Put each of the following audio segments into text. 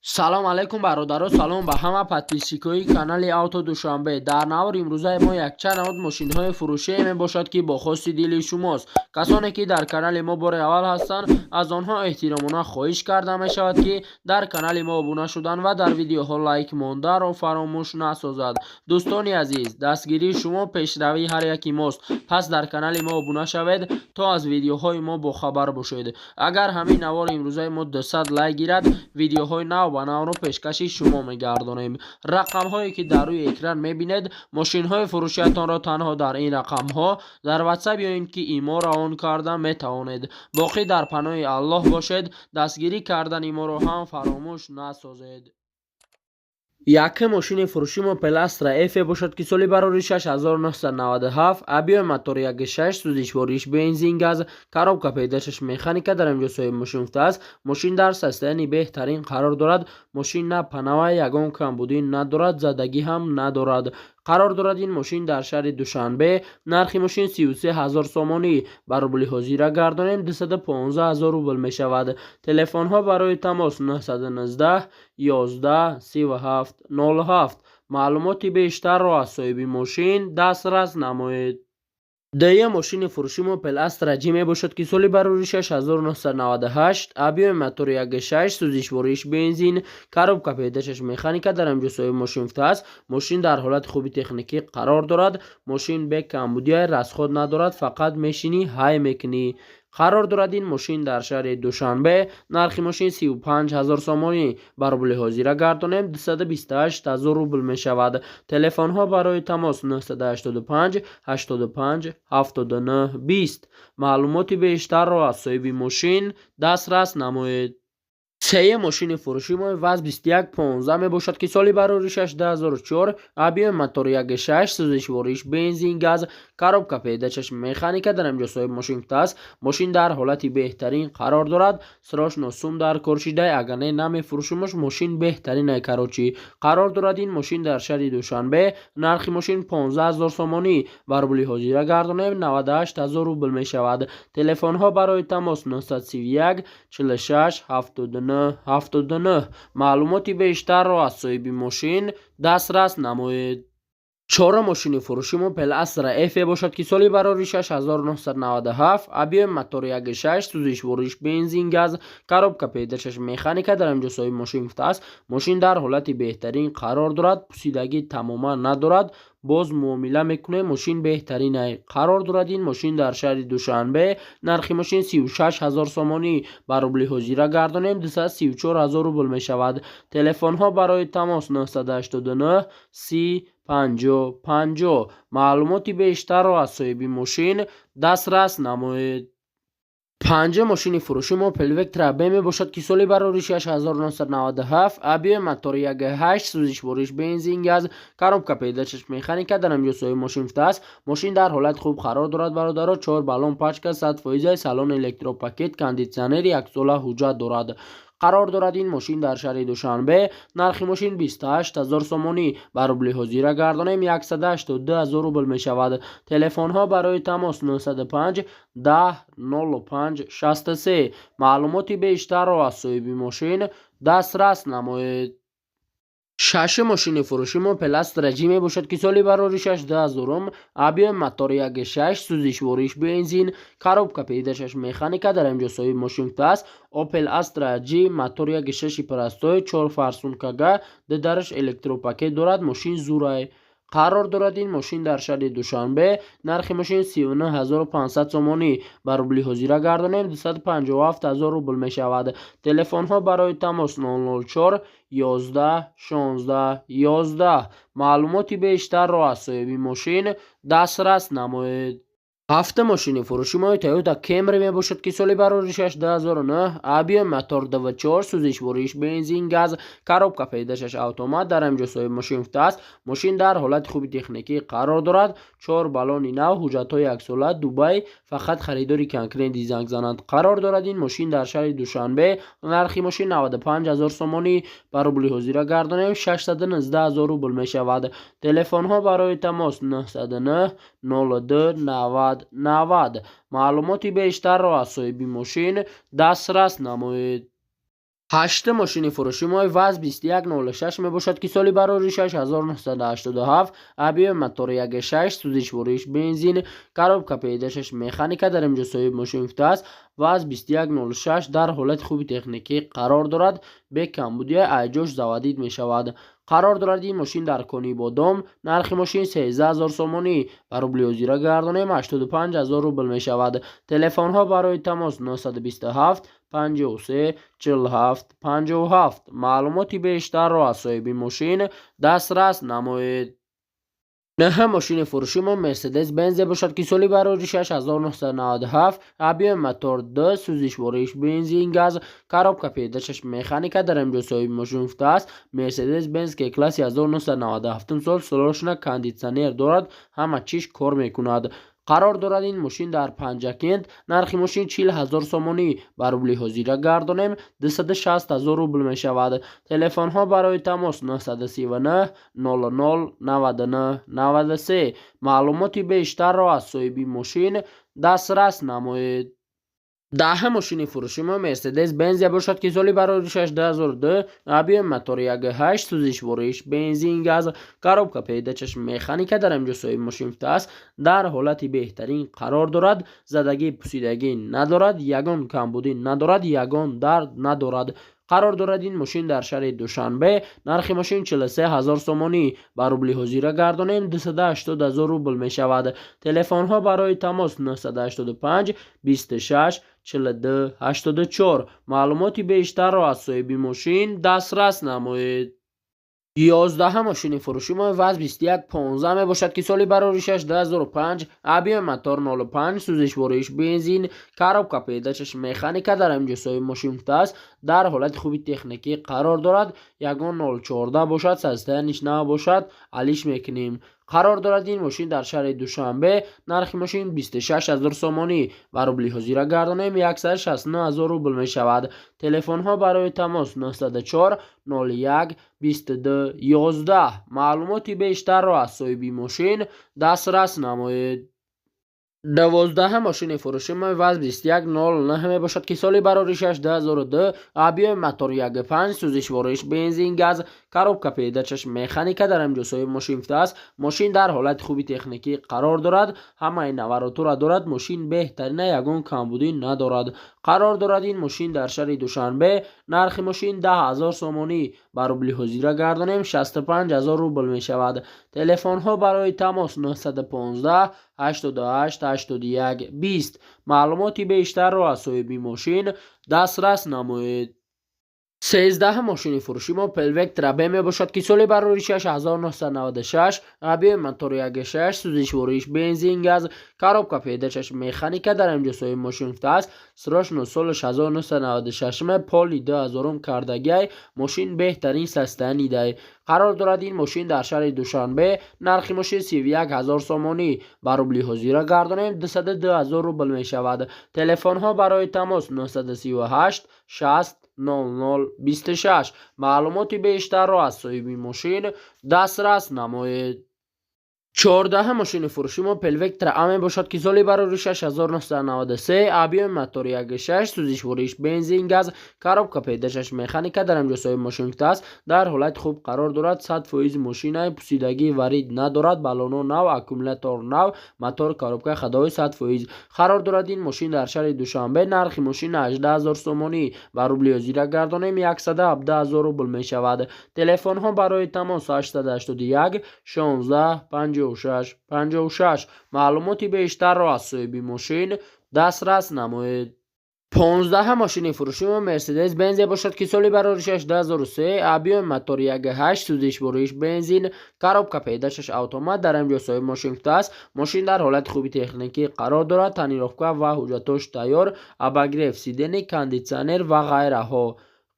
Салом алейкум, бародаро, салом ба ҳама подписчикои канали Авто Душанбе. Дар навори имрӯзаи мо якчанд навъ мошинҳои фурӯшие мебошад, ки бо хости дили шумост. Касоне ки дар канали мо бори аввал ҳастанд, аз онҳо эҳтиромона хоҳиш карда мешавад, ки дар канали мо обуна шудан ва дар видеоҳо лайк монданро фаромӯш насозад. Дӯстони азиз, дастгирии шумо пешравии ҳар яки мост, пас дар канали мо обуна шавед, то аз видеоҳои мо бохабар бошед. Агар ҳамин навори имрӯзаи мо 200 лайк гирад, видеоҳои нав ба навро пешкаши шумо мегардонем. Рақамҳое ки дар рӯи экран мебинед, мошинҳои фурӯшиятонро танҳо дар ин рақамҳо дар Ватсап ё ин ки Имо равон карда метавонед. Боқӣ дар паноҳи Аллоҳ бошед, дастгирӣ кардани моро ҳам фаромӯш насозед. Якум мошини фурӯши Opel Astra F бошад, ки соли барори 1997, объёми мотори 1.6, сӯзишвориш бензин, газ, коробка передачаш механика. Дар инҷо соҳиби мошин гуфтааст, мошин дар состоянии беҳтарин қарор дорад. Мошин на панава, ягон камбудӣ надорад, задагӣ ҳам надорад. Қарор дорад ин мошин дар шаҳри Душанбе. Нархи мошин 33 ҳазор сомонӣ, ба рубли ҳозира гардонем, 215 ҳазор рубл мешавад. Телефонҳо барои тамос 919 11 37 07. Маълумоти бештарро аз соҳиби мошин дастрас намоед. Дуюм мошини фурӯши Opel Astra J мебошад, ки соли барори 1998, объёми мотори 1.6, сӯзишвориш бензин, коробка передачаш механика. Дар инҷо соҳиби мошин гуфтааст, мошин дар ҳолати хуби техникӣ қарор дорад. Мошин бе камбудия, расход надорад, фақат мешинӣ, ҳай мекунӣ. Қарор дорад ин мошин дар шаҳри Душанбе. Нархи мошин 35 ҳазор сомонӣ, ба рубли ҳозира гардонем, 228 ҳазор рубл мешавад. Телефонҳо барои тамос 985 85 79 20. Маълумоти бештарро аз соҳиби мошин дастрас намоед. Сеюм мошини фурӯши мо ВАЗ 2115 мебошад, ки соли бароришаш 2004, объёми мотори 1.6, сӯзишвориш бензин, газ, коробка передачаш механика. Дар инҷо соҳиби мошин гуфтааст, мошин дар ҳолати беҳтарин қарор дорад. Срочно сум дар кор шидай, агар не, намефурӯшимаш. Мошин беҳтаринай, короче. Қарор дорад ин мошин дар шаҳри Душанбе. Нархи мошин 15 ҳазор сомонӣ, ба рубли ҳозира гардонем, 98 ҳазор рубл мешавад. Телефонҳо барои тамос 931 46 79 79. Маълумоти бештарро аз соҳиби мошин дастрас намоед. Чорум мошини фурӯши мо Opel Astra F бошад, ки соли бароришаш 1997, объёми мотори 1.6, сӯзишвориш бензин, газ, коробка передачаш механика. Дар инҷо соҳиби мошин гуфтааст, мошин дар ҳолати беҳтарин қарор дорад, пусидагӣ тамоман надорад, боз муомила мекунем, мошин беҳтаринай. Қарор дорад ин мошин дар шаҳри Душанбе. Нархи мошин 36 ҳазор сомонӣ, ба рубли ҳозира гардонем, 234 ҳазор рубл мешавад. Телефонҳо барои тамос 989 30 50 50. Маълумоти бештарро аз соҳиби мошин дастрас намоед. Панҷум мошини фурӯши мо Opel Vectra B мебошад, ки соли бароришаш 1997, объёми мотори 1.8, сӯзишвориш бензин, газ, коробка передачаш механика. Дар инҷо соҳиби мошин гуфтааст, мошин дар ҳолати хуб қарор дорад. Бародаро, чор баллон, пачка 100 фоиза, салон электропакет, кондитсионери, яксола ҳуҷҷат дорад. Қарор дорад ин мошин дар шаҳри Душанбе. Нархи мошин 28 ҳазор сомонӣ, ба рубли ҳозира гардонем, 182 ҳазор рубл мешавад. Телефонҳо барои тамос 905 10 05 63. Маълумоти бештарро аз соҳиби мошин дастрас намоед. Шашум мошини фурӯши мо Opel Astra J мебошад, ки соли бароришаш 2000-ум, объёми мотори 1.6, сӯзишвориш бензин, коробка передачаш механика. Дар инҷо соҳиби мошин гуфтааст, Opel Astra J, мотори 1.6 простой, чор форсункага, ду дараш электропакет дорад, мошин зурай. Қарор дорад ин мошин дар шаҳри Душанбе. Нархи мошин 39 500 сомонӣ, ба рубли ҳозира гардонем, 257 ҳазор рубл мешавад. Телефонҳо барои тамос 004 11 16 11. Маълумоти бештарро аз соҳиби мошин дастрас намоед. Ҳафтум мошини фурӯши мо Toyota Camry мебошад, ки соли бароришаш 2009, объёми мотор 2.4, сӯзишвориш бензин, газ, коробка передачаш автомат. Дар инҷо соҳиби мошин гуфтааст, мошин дар ҳолати хуби техникӣ қарор дорад, чор баллони нав, ҳуҷҷатҳои яксола, Дубай, фақат харидори конкретӣ занг занад. Қарор дорад ин мошин дар шаҳри Душанбе. Нархи мошин 95 ҳазор сомонӣ, ба рубли ҳозира гардонем, 619 ҳазор рубл мешавад. Телефонҳо барои тамос 909 02 90 90. Маълумоти бештарро аз соҳиби мошин дастрас намоед. Ҳашта мошини фурӯши мо ВАЗ 2106 мебошад, ки соли бароришаш 1987, объёми мотори 1.6, сӯзишвориш бензин, коробка передачаш механика. Дар инҷо соҳиби мошин гуфтааст: ВАЗ 2106 дар ҳолати хуби техникӣ қарор дорад, бе камбудия, айҷош заводить мешавад. Қарор дорад ин мошин дар Конибодом. Нархи мошин 13 000 сомонӣ, ба рубли ҳозира гардонем, 85 000 рубл мешавад. Телефонҳо барои тамос: 927 53 47 57. Маълумоти бештарро аз соҳиби мошин дастрас намоед. Нӯҳ мошини фурӯши мо Мерседес Бензе бошад, ки соли бароришаш 1997, объёми мотор 2, сӯзишвориш бензин газ, коробка передачаш механика. Дар инҷо соҳиби мошин гуфтааст: Мерседес Бенз К класси 1997 сол, срочно кондитсионер дорад, ҳама чиз кор мекунад. Қарор дорад ин мошин дар Панҷакент. Нархи мошин 40 000 сомонӣ, ба рубли ҳозира гардонем, 260 000 рубл мешавад. Телефонҳо барои тамос: 939 00 99 93. Маълумоти бештарро аз соҳиби мошин дастрас намоед. Даҳ мошини фурӯши мо Мерседес Бензе бошад, ки соли бароришаш 2002, объёми мотори 1.8, сӯзишвориш бензин газ, коробка передачаш механика. Дар инҷо соҳиби мошин гуфтааст: дар ҳолати беҳтарин қарор дорад, задагӣ пусидагӣ надорад, ягон камбудӣ надорад, ягон дард надорад. Қарор дорад ин мошин дар шаҳри Душанбе. Нархи мошин 43 000 сомонӣ, ба рубли ҳозира гардонем, 280 000 рубл мешавад. Телефонҳо барои тамос: 985 26 42 84. Маълумоти бештарро аз соҳиби мошин дастрас намоед. 11 мошини фурӯши мо ВАЗ 2115 мебошад, ки соли бароришаш 2005, объёми мотор 05, сӯзишвориш бензин, коробка передачаш механика. Дар инҷо соҳиби мошин гуфтааст: дар ҳолати хуби техникӣ қарор дорад, ягон 014 бошад, состояниш набошад, алиш мекунем. Қарор дорад ин мошин дар шаҳри Душанбе. Нархи мошин 26 000 сомонӣ, ба рубли ҳозира гардонем, 169 000 рубл мешавад. Телефонҳо барои тамос: 904 01 22 11. Маълумоти бештарро аз соҳиби мошин дастрас намоед. 12 мошини фурӯши мо ВАЗ 2109 мебошад, ки соли бароришаш 2002, объёми мотор 1.5, сӯзишвориш бензин газ, коробка передачаш механика. Дар инҷо соҳиби мошин гуфтааст: мошин дар ҳолати хуби техникӣ қарор дорад, ҳамаи наворотура дорад, мошин беҳтарина, ягон камбудӣ надорад. Қарор дорад ин мошин дар шаҳри Душанбе. Нархи мошин 10 000 сомонӣ, ба рубли ҳозира гардонем, 65 000 рубл мешавад. Телефонҳо барои тамос: 915 88 81 20. Маълумоти бештарро аз соҳиби мошин дастрас намоед. 13 мошини фурӯши мо Опел Вектра Б мебошад, ки соли бароришаш 1996, объёми мотори 1.6, сӯзишвориш бензин газ, коробка передачаш механика. Дар инҷо соҳиби мошин гуфтааст: срочно солаш 1996, поли 2000 кардагиай, мошин беҳтарин состоянидай. Қарор дорад ин мошин дар шаҳри Душанбе. Нархи мошин 31 000 сомонӣ, ба рубли ҳозира гардонем, 202 000 рубл мешавад. Телефонҳо барои тамос: 938 60 00 26. Маълумоти бештарро аз соҳиби мошин дастрас намоед. 14 мошини фурӯши мо Опел Вектра А мебошад, ки соли бароришаш 1993, объёми мотори 1.6, сӯзишвориш бензин газ, коробка передачаш механика. Дар инҷо соҳиби мошин гуфтааст: дар ҳолати хуб қарор дорад, 100% мошина, пусидагӣ варид надорад, баллоно нав, аккумулятор нав, мотор, коробка ходовой 100%. Қарор дорад ин мошин дар шаҳри Душанбе. Нархи мошин 18 000 сомонӣ, ба рубли ҳозира гардонем, 117 000 рубл мешавад. Телефонҳо барои тамос: 881 16 56 56. Маълумоти бештарро аз соҳиби мошин дастрас намоед. 15 мошини фурӯши мо Мерседес Бензе бошад, ки соли бароришаш 2003, объёми мотори 1.8, сӯзишвориш бензин, коробка передачаш автомат. Дар инҷо соҳиби мошин гуфтааст: мошин дар ҳолати хуби техникӣ қарор дорад, тонировка ва ҳуҷҷатош тайёр, обогрев сидений, кондитсионер ва ғайраҳо.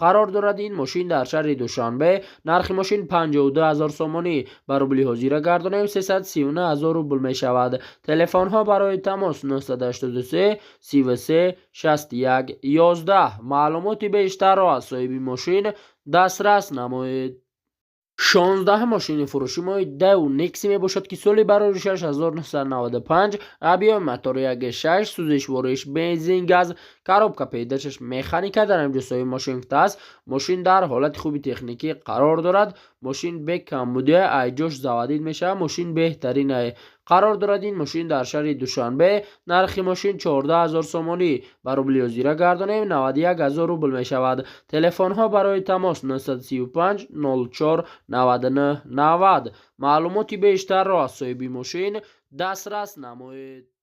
Қарор дорад ин мошин дар шаҳри Душанбе. Нархи мошин 52 000 сомонӣ, ба рубли ҳозира гардонем, 339 000 рубл мешавад. Телефонҳо барои тамос: 983 33 61 11. Маълумоти бештарро аз соҳиби мошин дастрас намоед. 16 мошини фурӯши мо Дэу Некси мебошад, ки соли бароришаш 1995, объёми мотори 1.6, сӯзишвориш бензин газ. Коробка передачаш механика. Дар ҳамҷо соҳиби мошин гуфтааст, мошин дар ҳолати хуби техникӣ қарор дорад. Мошин бекамбудия, айҷош заводить мешавад, мошин беҳтаринае. Қарор дорад ин мошин дар шаҳри Душанбе. Нархи мошин 14 000 сомонӣ, ба рубли ҳозира гардонем, 91 000 рубл мешавад. Телефонҳо барои тамос: 935 04 99 90. Маълумоти бештарро аз соҳиби мошин дастрас намоед.